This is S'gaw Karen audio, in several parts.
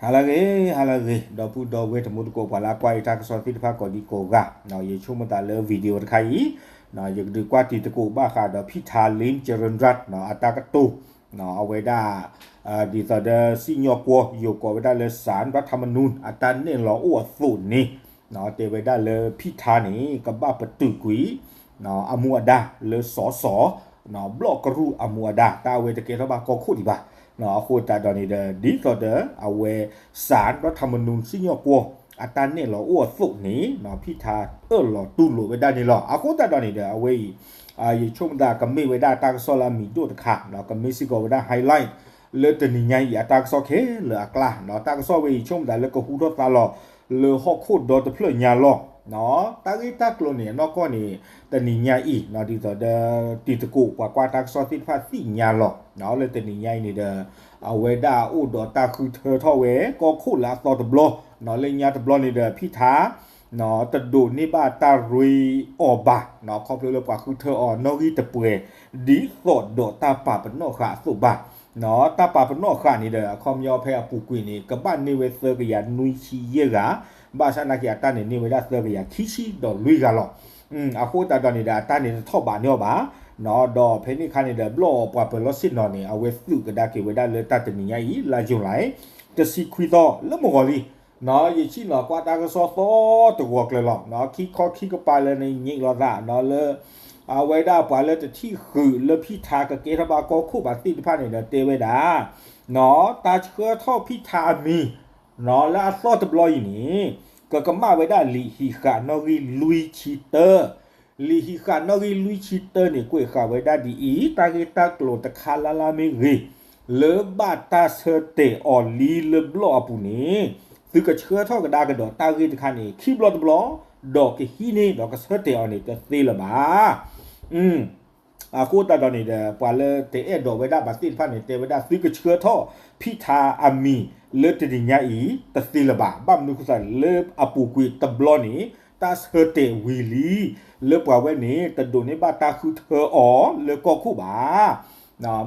ဟါလၢအဂ့ၤ ဟါလၢအဂ့ၤ ဒီပုၢ်ဒီဝဲၢ်တံၤသကိး ပှၤလၢအကွၢ်ယတၢ်ကစီၣ်သ့ၣ်တဖၣ်ကိးဒံကိးဂၤ, ယဆိကမိၣ်သးလၢ video တခါအံၤ, ယကဒုးကွၢ်တံၤသကိးဘၣ်ဃးဒီး ဖံထါ လ့ၣ် ကၠရၣ်ဒၣ် အတၢ်ကတိၤ, အဝဲဒၣ် ဒ်သိးဒီးစံၣ်ညီၣ်ကွီၢ် ယိၤကိးဝဲဒၣ်လၢ စၤရၣ်ထမနူၣ် အတၢ်နဲၣ်လီၤအိၣ်အသိးန့ၣ်, တဲဝဲဒၣ်လၢဖံထါန့ၣ် ကဘၣ်ပတုာ်ကွံာ် အမူအဒါလၢစီၤစီၤ ဘျီၣ်ကရူၢ်အမူအဒါ တၢ်အဝဲတကဲထီၣ်ဘၣ်ကီၢ်ခိၣ်ဒံးဘၣ်. အဃိသတးဒီးန့ၣ်ဒီး ဒ်သိးဒီးအဝဲ စၤရၣ်ထမနူၣ် စံၣ်ညီၣ်ကွီၢ် အတၢ်နဲၣ်လီၤအိၣ်အသိးန့ၣ် ဖံထါအၢၣ်လီၤတူၢ်လိာ်ဝဲဒၣ်န့ၣ်လီၤ. အဃိသတးဒီးန့ၣ်ဒီး အဝဲအံၤ ယဆိကမိၣ်သးကမ့ၢ်ဝဲဒၣ်တၢ်ကစီၣ်လၢအမံၤဒိၣ်တခါ, ကမ့ၢ်စ့ၢ်ကီးဝဲဒၣ် highlight လၢတနံၤညါအံၤအတၢ်ကစီၣ်ခဲလၢာ်အကျါ, တၢ်ကစီၣ်ဝဲအံၤ ယဆိကမိၣ်သးလၢကဟူထီၣ်သါလီၤ လၢဟီၣ်ခိၣ်ဒီတဖျၢၣ်ညါလီၤ. တၢ်ဂ့ၢ်တၢ်ကျိၤန့ၣ် အနီၢ်ကီၢ်န့ၣ် တနံၤညါအံၤ ဒ်သိးဒီးတံၤသကိးပှၤကွၢ်တၢ်ကစီၣ်သ့ၣ်တဖၣ်သ့ၣ်ညါလီၤ. လၢတနံၤညါအံၤန့ၣ်ဒီး အဝဲဒၣ်အိၣ်ဒီးတၢ်ဃုထၢထီၣ်ဝဲ ကီၢ်ခိၣ်လၢအသီတဘျီ, လၢညါတဘျီန့ၣ်ဒီး ဖံထါ တဒိးန့ၢ်ဘၣ်တၢ်ရ့အီၤဘၣ်, ခီဖျိလၢပှၤဃုထၢအီၤနီၣ်ဂံၢ်တပှဲၤ ဒ်သိးဒီးတၢ်ပာ်ပနီၣ်ဃာ်အသိးဘၣ်. တၢ်ပာ်ပနီၣ်ဃာ်န့ၣ်ဒီး အခီပညီဖဲအပူၤကွံာ်န့ၣ် ကဘၣ်န့ၢ်ဝဲသၢကယၤနွံဆံယဲၢ်ဂၤ, ဘၣ်ဆၣ်နာ်က့အတၢ်န့ၣ် န့ၢ်ဝဲဒၣ်သၢကယၤခံဆံဒီးလွံၢ်ဂၤလီၤ. အဃိသတးဒီးန့ၣ်ဒီး အတၢ်န့ၣ်တထီၣ်ဘးန့ၢ်အီၤဘၣ်, ဒီးဖဲန့ၣ်အခါန့ၣ်ဒီး ဘျီၣ်အီၤပှၤပၢၤလီၢ်ဆ့ၣ်နီၤန့ၣ် အဝဲသုးကဒါက့ၤဝဲဒၣ်လၢတၢ်တနံၤညါအံၤ လါယူၤလံ တဆံခွံသီ လၢမုၢ်ဂီၤလံ. ယဆ့ၣ်နီၤကွၢ်တၢ်ကစီၣ်သီတဂီၤကျၢၤလီၤ, ခံခီခံကပၤလၢန့ၣ် ညံးလိာ်သးလၢ အဝဲဒၣ်ပှၤလၢတထံၣ်ဃုာ်လၢဖံထါကကဲထီၣ်ဘၣ်ကီၢ်ခိၣ်ဘၣ်သ့ၣ်တဖၣ်န့ၣ်ဒီးတဲဝဲဒၣ်, တၢ်ဆှၢထီၣ်ဖံထါအမံၤ လၢအသီတဘျီအံၤန့ၣ် ကကမၣ်ဝဲဒၣ်လံာ်ဟံးဃာ်နီၣ်ဂံၢ်လွံၢ်ဆံတၢ, လံာ်ဟံးဃာ်နီၣ်ဂံၢ်လွံၢ်ဆံတၢန့ၣ် ကွဲးဃာ်ဝဲဒၣ်ဒ်အံၤ, တၢ်ဂ့ၢ်တၢ်ကျိၤတခါလၢ်လၢ်မ့ၢ်ဂ့ၤ, လၢဘၣ်တၢ်ဆၢတဲာ်အီၤလံလၢဘျီၣ်အပူၤန့ၣ် သုကဆှၢထီၣ်ကဒါကဒီးတၢ်ဂ့ၢ်တခါန့ၣ် ခံဘျီတဘျီ, ဒီးကဟံးန့ၢ်ဒီးကဆၢတဲာ်အီၤန့ၣ် တသ့လၢၤဘၣ်. အဃိသတးဒီးန့ၣ်ဒီး ပှၤလၢတအဲၣ်ဒိးဝဲဒၣ်ဘၣ်သ့ၣ်တဖၣ်န့ၣ် တဲဝဲဒၣ်သုကဆှၢထီၣ်ဖံထါအမံၤလၢတနံၤညါအံၤ တသ့လၢၤဘၣ်. ဘၣ်မနုၤအဃိသတးလၢအပူၤကွံာ်တဘျီန့ၣ် တၢ်ဆၢတဲာ်ဝံၤလံ လၢပှၤဝဲန့ၣ် တဒိးန့ၢ်ဘၣ်တၢ်ဃုထၢအီၤလၢကီၢ်ခိၣ်ဘၣ်.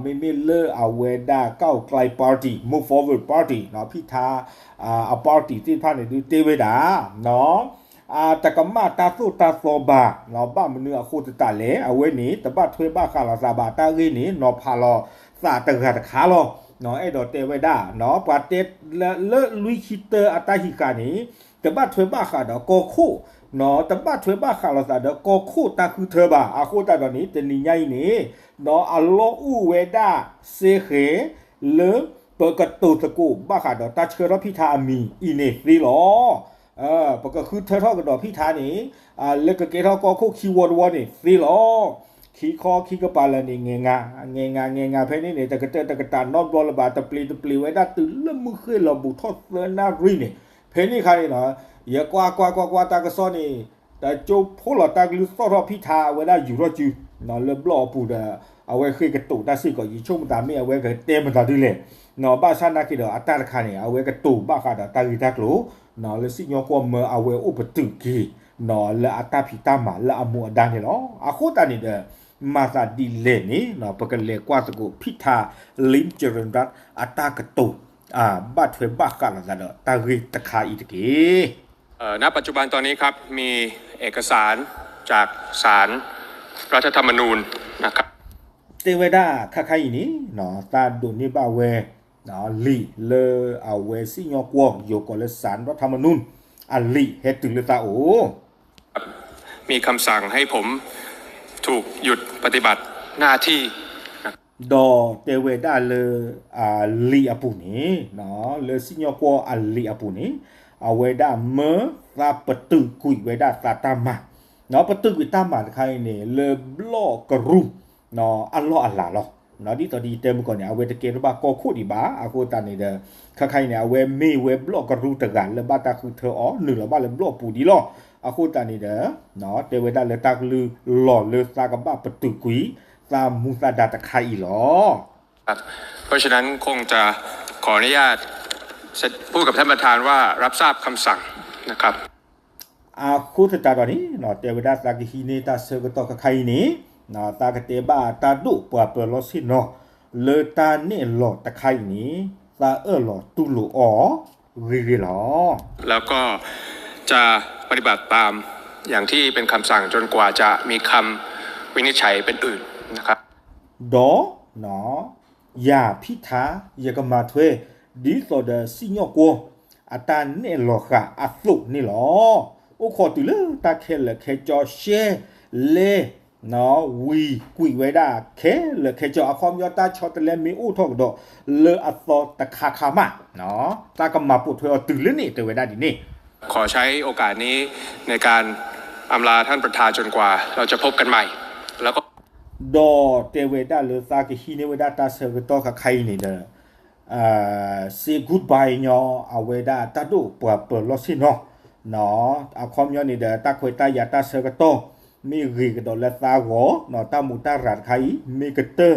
မ့မ့ၢ်လၢအဝဲဒၣ် ก้าวไกล party, Move Forward Party, ဖံထါ အ party သ့ၣ်တဖၣ်န့ၣ်ဒုးတဲဝဲဒၣ် တကမၣ်တၢ်သိၣ်တၢ်သီဘၣ်, ဘၣ်မနုၤအဃိသတးလဲၣ်, အဝဲန့ၣ် တဘၣ်ထွဲဘၣ်ဃးလိာ်သးဘၣ်တၢ်ဂ့ၢ်န့ၣ် နီၤဖးလီၤသးတဂၤတခါလီၤ. အဲၣ်ဒိးတဲဝဲဒၣ် ပှၤတဲလၢလွံၢ်ဆံတၢအတၢ်ဟံးဃာ်န့ၣ် တဘၣ်ထွဲဘၣ်ဃးဒီးကီၢ်ခိၣ်, တဘၣ်ထွဲဘၣ်ဃးလိာ်သးဒီးကီၢ်ခိၣ်တၢ်ဃုထၢဘၣ်. အဃိသတးဒီးန့ၣ် တနံၤညါအံၤန့ၣ် အလီၢ်အိၣ်ဝဲဒၣ်စ့ဃဲၤ လၢပကတိၤသကိးဘၣ်ဃးဒီးတၢ်ဆှၢထီၣ်ဖံထါအမံၤအံၤန့ၣ်သ့လီၤ. ပကဃုထၢထီၣ်ကဒီးဖံထါန့ၣ် လၢကကဲထီၣ်ကီၢ်ခိၣ်ခံဝီတဝီန့ၣ်သ့လီၤ. ခံခီခံကပၤလၢာ်န့ၣ် ငဲၤငါ ငဲၤငါ ငဲၤငါ ဖဲန့ၣ်န့ၣ် တကတၢၢ်တကတၢၢ်နီတဘျီလၢၤဘၣ်, တပျံၤတပျံၤဝဲဒၣ်တုၤလၢမုၢ်ဃ့ၢ်လီၤဘူးထီၣ်သၢနၣ်ရံၣ်န့ၣ်, ဖဲန့ၣ်အခါန့ၣ်နီၤ ယကွၢ်ကွၢ်ကွၢ်ကွၢ်တၢ်ကစီၣ်န့ၣ် တကၠိဖိလီၤတၢ်ကလုၢ်သီၣ်ထီၣ်ဖံထါအဝဲဒၣ်ယူၤထီၣ်စု လၢဘျီၣ်အပူၤဒီး အဝဲဃ့ကတိၤတၢ်စ့ၢ်ကီး ယဆိကမိၣ်သးမ့ၢ်အဝဲကတဲမတၤဒ်လဲၣ်, ဘၣ်ဆၣ်နာ်က့ဒီးအတၢ်တခါန့ၣ် အဝဲကတိၤဘၣ်ဃးဒီးတၢ်ဂ့ၢ်တၢ်ကျိၤ လၢစံၣ်ညီၣ်ကွီၢ်မၢအဝဲအိၣ်ပတုာ်က့ၤ လၢအတၢ်ဖံးတၢ်မၤလၢအမူအဒါန့ၣ်လီၤ. အဃိသတးန့ၣ်ဒီး မၤသးဒ်လဲၣ်န့ၣ် ပကလဲၤကွၢ်သကိးဖံထါ လ့ၣ် ကၠရၣ်ဒၣ် အတၢ်ကတိၤ ဘၣ်ထွဲဘၣ်ဃးလိာ်သးဒီးတၢ်ဂ့ၢ်တခါအံၤတက့ၢ်. เอ่อ ณ ปัจจุบันตอนนี้ครับ มีเอกสารจากศาลรัฐธรรมนูญนะครับ တဲဝဲဒၣ်ခါခါအံၤန့ၣ် သးဒိးန့ၢ်ဘၣ်ဝဲ လံာ်လၢအဝဲစံၣ်ညီၣ်ကွီၢ် ယိၤကိးလၢ ศาลรัฐธรรมนูญ အလံာ်ဟဲတုၤလၢသးအိၣ် มีคำสั่งให้ผมถูกหยุดปฏิบัติหน้าที่ ဒီးတဲဝဲဒၣ်လၢ အလံာ်အပူၤန့ၣ် လၢစံၣ်ညီၣ်ကွီၢ်အလံာ်အပူၤန့ၣ် အဝဲဒၣ်မၢသးပတုာ်ကွံာ်ဝဲဒၣ်သးတၢ်မၤ, ပတုာ်ကွံာ်တၢ်မၤတခါအံၤန့ၣ် လၢဘျီၣ်ကရူၢ် အလီၢ်အလၤလီၤ. ဒ်သိးဒ်ယတဲမုၢ်ကီၢ်န့ၣ် အဝဲတကဲထီၣ်ဘၣ်ကီၢ်ခိၣ်ဒံးဘၣ်. အဃိသတးန့ၣ်ဒီး ခါခါအံၤန့ၣ် အဝဲမ့ၢ်ဝဲဘျီၣ်ကရူၢ်တဂၤလၢဘၣ်တၢ်ဃုထၢအီၤ နုာ်လီၤဘၣ်လၢဘျီၣ်ပူၤဒံးလီၤ. အဃိသတးန့ၣ်ဒီး တဲဝဲဒၣ်လၢတၢ်ကလုၢ်လီၤလၢသးကဘၣ်ပတုာ်ကွံာ် သးမူသးဒါတခါအံၤလီၤ. เพราะฉะนั้นคงจะขออนุญาตพูดกับท่านประธานว่ารับทราบคำสั่งนะครับ အဃိသတးဒီးန့ၣ် တဲဝဲဒၣ်သးကဟံးန့ၢ်တၢ်ဆၢကတီၢ်ခါခါအံၤန့ၣ် သးကတဲဘၣ်တၢ်ဒိၣ်ပှၤပၢၤလီၢ်ဆ့ၣ်နီၤ လၢတၢ်နဲၣ်လီၤတခါအံၤန့ၣ် သးအၢၣ်လီၤတူၢ်လိာ်အီၤ ဂ့ၤဂ့ၤလီၤ. แล้วก็จะปฏิบัติตามอย่างที่เป็นคำสั่งจนกว่าจะมีคำวินิจฉัยเป็นอื่นนะครับ ဒီး ယၤဖံထါ ယကမၤထွဲ ဒ်သိးဒီးစံၣ်ညီၣ်ကွီၢ် အတၢ်နဲၣ်လီၤဃာ်အသိးန့ၣ်လီၤ. အိၣ်ခိးတုၤလၢတၢ်ခဲလၢာ်ခဲဆ့ ရှဲလဲ ဝံၤကွံာ်ဝဲဒၣ်ခဲလၢာ်ခဲဆ့ အခီပညီတၢ်ဆီတလဲမ့ၢ်အိၣ်ထီၣ်ကဒီး လၢအသီတခါခါမး တၢ်ကမၤပိာ်ထွဲအီၤတုၤလၢန့ၣ် တဲဝဲဒၣ်ဒ်န့ၣ် ขอใช้โอกาสนี้ในการอำลาท่านประธานจนกว่าเราจะพบกันใหม่ แล้วก็ ဒီးတဲဝဲဒၣ်လၢသးကဟံးန့ၢ်ဝဲဒၣ်တၢ်ဆၢကတီၢ်ခါခါအံၤန့ၣ်ဒီး say goodbye ညီ အဝဲဒၣ်တၢ်ဒိၣ်ပှၤပၢၤလီၢ်ဆ့ၣ်နီၤ အခီပညီန့ၣ်ဒီး တၢ်ခွဲးတၢ်ယာ်တၢ်ဆၢကတီၢ် မ့ၢ်ဂ့ၤကဒီးလၢသးဂီၢ် တၢ်မူးတၢ်ရၤတခါအံၤ မ့ၢ်ကတၢၢ်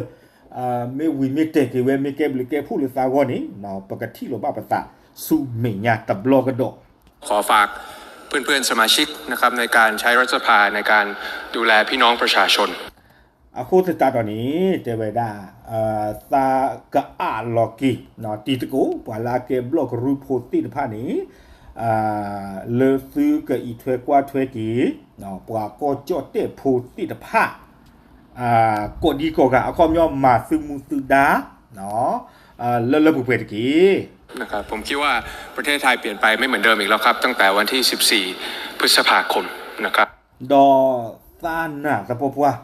မ့ၢ်ဝံၤမ့ၢ်တဲာ်က့ၤဝဲ မ့ၢ်ကဲဘျုးကဲဖှိၣ်လၢသးဂီၢ်န့ၣ် ပကထံၣ်လိာ်ဘၣ်ပသးဆူမဲာ်ညါတဘျီကဒီး ขอฝากเพื่อนๆสมาชิกนะครับในการใช้รัฐสภาในการดูแลพี่น้องประชาชน အဃိသတးဒီးန့ၣ် တဲဝဲဒၣ် သးကအးလီၤက့ၤ တံၤသကိး ပှၤလၢအကဲဘျီၣ်ကရူၢ်ဖိသ့ၣ်တဖၣ်န့ၣ် လၢသုကအံးထွဲကွၢ်ထွဲက့ၤ ပှၤကီၢ်ကၠီၣ်တဲၣ်ဖိသ့ၣ်တဖၣ် ကိးဒံကိးဂၤ အခီပညီမၤသုမူသုဒါ လၢလၢပှဲၤပှဲၤတက့ၢ်. นะครับ ผมคิดว่าประเทศไทยเปลี่ยนไปไม่เหมือนเดิมอีกแล้วครับ ตั้งแต่วันที่สิบสี่พฤษภาคมนะครับ ဒီးသးနာ်သပှၢ်ပှၢ်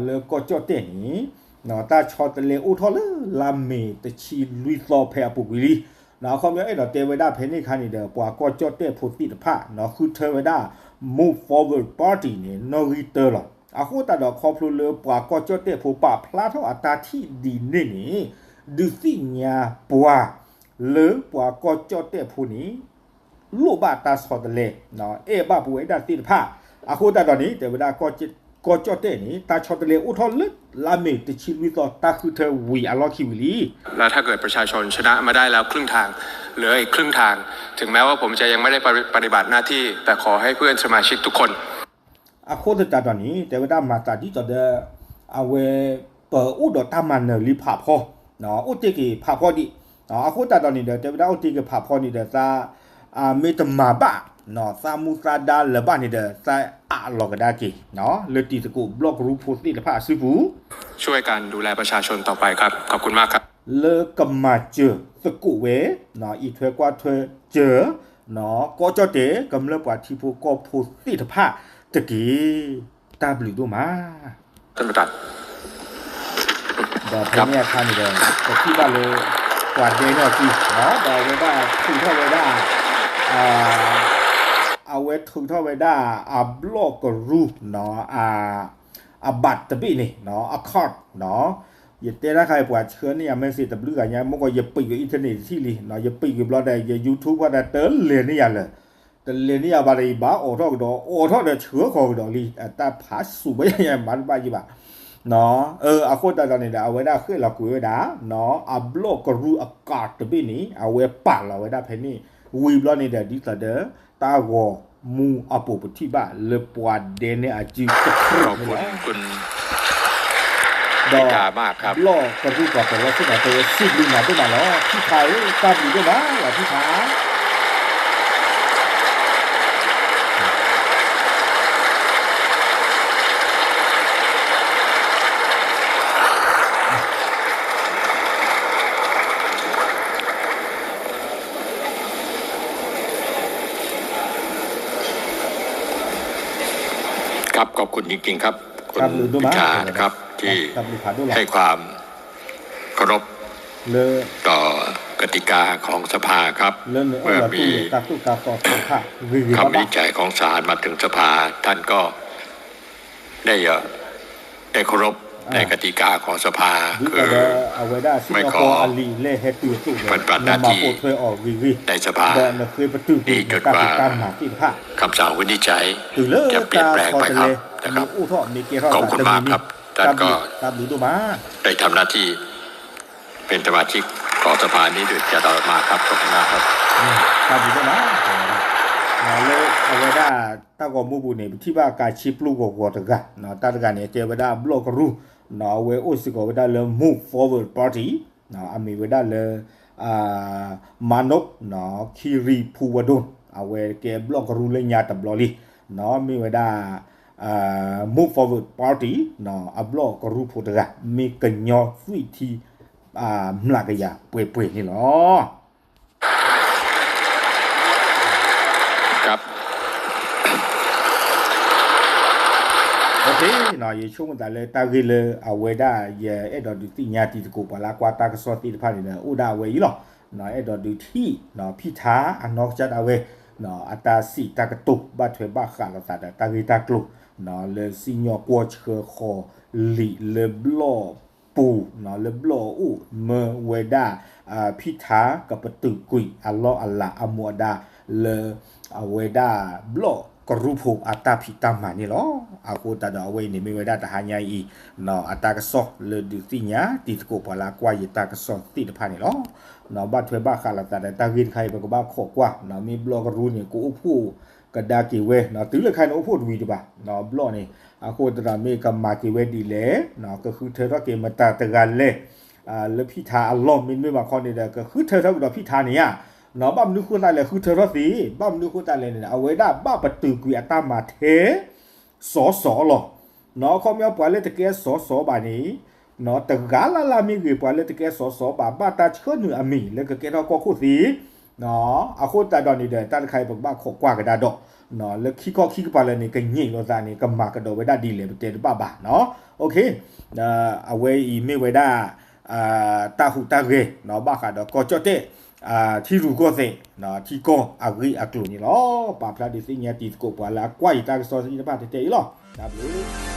လၢကီၢ်ကၠီၣ်တဲၣ်န့ၣ် တၢ်ဆီတလဲအိၣ်ထီၣ်လၢလါမ့ၤတဆံလွံၢ်သီဖဲအပူၤကွံာ်လံ အခီပညီအဲၣ်ဒိးတဲဝဲဒၣ်ဖဲန့ၣ်အခါန့ၣ်ဒီး ပှၤကီၢ်ကၠီၣ်တဲၣ်ဖိသ့ၣ်တဖၣ် ဃုထၢဝဲဒၣ် Move Forward Party န့ၣ် နီၣ်ဂံၢ်တၢလီၤ. အဃိသတးဒီးခီဖျိလၢပှၤကီၢ်ကၠီၣ်တဲၣ်ဖိပာ်ဖျါထီၣ်အတၢ်ထံၣ်ဒ်န့ၣ်န့ၣ် ဒုးသ့ၣ်ညါပှၤ လၢပှၤကီၢ်ကၠီၣ်တဲၣ်ဖိန့ၣ် လိၣ်ဘၣ်တၢ်ဆီတလဲ အဲၣ်ဘၣ်ပဝဲဒၣ်သ့ၣ်တဖၣ် အဃိသတးဒီးန့ၣ် တဲဝဲဒၣ် ကီၢ်ကၠီၣ်တဲၣ်န့ၣ် တၢ်ဆီတလဲအိၣ်ထီၣ်လၢ လါမ့ၤတဆံလွံၢ်သီ တၢ်ဃုထၢဝံၤအလီၢ်ခံဝံၤလံ แล้วถ้าเกิดประชาชนชนะมาได้แล้วครึ่งทาง เหลืออีกครึ่งทาง ถึงแม้ว่าผมจะยังไม่ได้ปฏิบัติหน้าที่ แต่ขอให้เพื่อนสมาชิกทุกคน အဃိသတးဒီးန့ၣ် တဲဝဲဒၣ်မၤသးဒ်သိးဒီး အဝဲ ပအိၣ်ဒီးတၢ်မၤနၢၤလံဖးဖီ အိၣ်တ့ၢ်က့ၤဖးဖီဒံး အဃိသတးဒီးန့ၣ်ဒီး တဲဝဲဒၣ်အိၣ်တ့ၢ်က့ၤဖးဖီန့ၣ်ဒီး သး မ့ၢ်တမၤဘၣ် သးမူသးဒါလၢၤဘၣ်န့ၣ်ဒီး သးအးလီၤကဒါက့ၤ လၢတံၤသကိးဘျီၣ်ကရူၢ်ဖိသ့ၣ်တဖၣ်အစုပူၤ ช่วยกันดูแลประชาชนต่อไปครับ ขอบคุณมากครับ လၢကမၤစၢၤသကိးဝဲ အံးထွဲကွၢ်ထွဲစၢၤ ကီၢ်ကၠီၣ်တဲၣ် ကမျၢၢ်ပှၤထံဖိကီၢ်ဖိသ့ၣ်တဖၣ်တက့ၢ်. တၢ်ဘျုးဒိၣ်မး ဒီးဖဲန့ၣ်အခါန့ၣ်ဒီး ပထံၣ်ဘၣ်လၢ ပှၤဒဲန့ၢ်အစု ဒီးအဝဲဒၣ်ထုးထီၣ်ဝဲဒၣ် အဝဲထုးထီၣ်ဝဲဒၣ် အဘျီၣ်ကရူၢ် အ အဘၣ်တဘ့ၣ်န့ၣ် အခီၣ် ယတဲတၢ်ခါအံၤ ပှၤဆှၢန့ၢ်ယၤ message တဘျုးဂၤညါ မ့ၢ်ကီး ယပံးဝဲ internet တထံၣ်လံ ယပံးက့ၤဘျီဒီး ယ YouTube ဖီတၢ်တလဲၤန့ၢ်ယၤလၢၤ တလဲၤန့ၢ်ယၤဘၣ်ဒီး ယဘၣ်အိးထီၣ်ကဒီး အိးထီၣ်ဒီးဆှၢဃီၤကဒီးလံ တၢ်ဖးစူၤဝဲယၤ မၤတဘၣ်ယံၤဘၣ် အဃိသတးဒီးန့ၣ်ဒီး အဝဲဒၣ်ဃ့ၣ်လီၤကွံာ်ဝဲဒၣ် အဘျီၣ်ကရူၢ်အကီၢ်တဘ့ၣ်န့ၣ် အဝဲပာ်လီၤဝဲဒၣ်ဖဲန့ၣ် ဝံၤဘျီန့ၣ်ဒီး ဒ်သိးဒီး တၢ်ဂီၤမူအပိာ်ပထံၣ်ဘၣ်လၢပှၤဒဲန့ၢ်အစုတခါန့ၣ်လီၤ. ဒီး ဘျီၣ်ကရူၢ်ပှၤပၢၤလီၢ်ဆ့ၣ်နီၤတဲဝဲ စံးဘျုးနၤဒိၣ်မးလီၤ ဖံဖးဧၢ တၢ်ဘျုးဒိၣ်မးလီၤ ဖံဖး ครับ ขอบคุณจริงๆครับ คุณ ตาบลูพาโดลา พิชานะครับ ที่ ตาบลูพาโดลา ให้ความเคารพ เลิก ต่อกติกาของสภาครับ เลิกเนี่ย เมื่อมี เออ ตู้เหลือตาตู้กาต่อสภา คำวินิจฉัยของศาลมาถึงสภา ท่านก็ได้ ได้เคารพในกติกาของสภา คือไม่ขอปฏิบัติหน้าที่ในสภานี้จนกว่าคำสั่งวินิจฉัยจะเปลี่ยนแปลงไปครับ นะครับ ขอบคุณมากครับ ท่านก็ได้ทำหน้าที่เป็นสมาชิกของสภานี้โดยตลอดมาครับ ขอบคุณมากครับ လၢအဝဲဒၣ် တၢ်ဂီၤမူပူၤန့ၣ် ပထံၣ်ဘၣ်ကးဆံပျိၢ်ဂီၤဂီၤတဂၤ တၢ်တဂၤန့ၣ် ကဲဝဲဒၣ်ဘျီၣ်ကရူၢ် အဝဲအိၣ်စ့ၢ်ကီးဝဲဒၣ်လၢ Move Forward Party အမ့ၢ်ဝဲဒၣ်လၢ မၤနိး ခီရံၤဖူဝဲဒိၣ် အဝဲကဲဘျီၣ်ကရူၢ်လၢညါတဘျီလံ မ့ၢ်ဝဲဒၣ် Move Forward Party အဘျီၣ်ကရူၢ်ဖိတဂၤ မ့ၢ်ကညီသွံၣ်ထံ မျးကယၤပှဲၤပှဲၤန့ၣ်လီၤ. ယဆိကမိၣ်သးလၢတၢ်ဂ့ၢ်လၢအဝဲဒၣ် ယအဲၣ်ဒိးဒုးသ့ၣ်ညါတံၤသကိးပှၤလၢအကွၢ်တၢ်ကစီၣ်သ့ၣ်တဖၣ်န့ၣ်ဒီး အိၣ်ဒၣ်အဝဲအံၤလီၤ. အဲၣ်ဒိးဒုးထံၣ် ဖံထါအနီၢ်ကစၢ်ဒၣ်ဝဲ အတၢ်စံးတၢ်ကတိၤ ဘၣ်ထွဲဘၣ်ဃးလိာ်သးဒီးတၢ်ဂ့ၢ်တၢ်ကျိၤ လၢစံၣ်ညီၣ်ကွီၢ်ဆှၢဃီၤလံာ်လၢဘျီၣ်ပူၤ လၢဘျီၣ်အအိၣ် မၢဝဲဒၣ် ဖံထါကပတုာ်ကွံာ်အလီၢ်အလၤအမူအဒါ လၢ အဝဲဒၣ်ဘျီၣ်ကရူၢ်ဖိအတၢ်ဖံးတၢ်မၤန့ၣ်လီၤ. အဃိသတးဒီးအဝဲအံၤန့ၣ်မ့ၢ်ဝဲဒၣ်တဟါညါအံၤ အတၢ်ကစီၣ်လၢဒုးသ့ၣ်ညါတံၤသကိးပှၤလၢအကွၢ်ယတၢ်ကစီၣ်သ့ၣ်တဖၣ်န့ၣ်လီၤ. ဘၣ်ထွဲဘၣ်ဃးလိာ်သးဒီးတၢ်ဂ့ၢ်တခါအံၤ ပကဘၣ်ခိးကွၢ် မ့ၢ်ဘျီၣ်ကရူၢ်န့ၣ် ကအိၣ်ဖှိၣ်ကဒါက့ၤဝဲ တုၤလၢခါန့ၣ်အိၣ်ဖှိၣ်တဝံၤတဘၣ် ဘျီၣ်န့ၣ် အဃိသတးဒီးမ့ၢ်ကမၤက့ၤဝဲဒ်လဲၣ် ကဃုထၢထီၣ်က့ၤမတၤတဂၤလဲၣ် လၢဖံထါအလီၢ်မ့တမ့ၢ်ဘၣ်ခီန့ၣ်ဒီး ကဃုထၢထီၣ်ကဒီးဖံထါန့ၣ်ဧါ ဘၣ်မနုၤဃိသတးလဲၣ်ဃုထၢထီၣ်သ့ ဘၣ်မနုၤဃိသတးလဲၣ်န့ၣ် အဝဲဒၣ်ဘၣ်ပတုာ်ကွံာ်အတၢ်မၤထဲ စီၤစီၤလီၤ. အခီပညီပှၤလၢတကဲစီၤစီၤဘၣ်န့ၣ် တဂၤလၢ်လၢ်မ့ၢ်ဂ့ၤ ပှၤလၢတကဲစီၤစီၤဘၣ် ဘၣ်တၢ်ဆှၢနုာ်အမံၤလၢကကဲထီၣ်ကီၢ်ခိၣ်သ့ အဃိသတးဒီးန့ၣ်ဒီး တၢ်တခါအံၤပကဘၣ်ခိးကွၢ်ကဒါဒီး လၢခံခီခံကပၤလၢာ်န့ၣ် ကညံးလိာ်သးန့ၣ် ကမၤကဒီးဝဲဒၣ်ဒ်လဲၣ်ပတဲတဘၣ်ဘၣ်. အဝဲအံၤမ့ၢ်ဝဲဒၣ် တၢ်ဟူးတၢ်ဂဲၤ ဘၣ်ဃးဒီးကီၢ်ကၠီၣ်တဲၣ် ထံရူၢ်ကီၢ်သဲး ထံကီၢ်အဂ့ၢ်အကျိၤန့ၣ်လီၤ. ပာ်ဖျါဒုးသ့ၣ်ညါတံၤသကိးပှၤလၢအကွၢ်ယတၢ်ကစီၣ်သ့ၣ်တဖၣ်တဲတဲအံၤလီၤ. တၢ်ဘျုး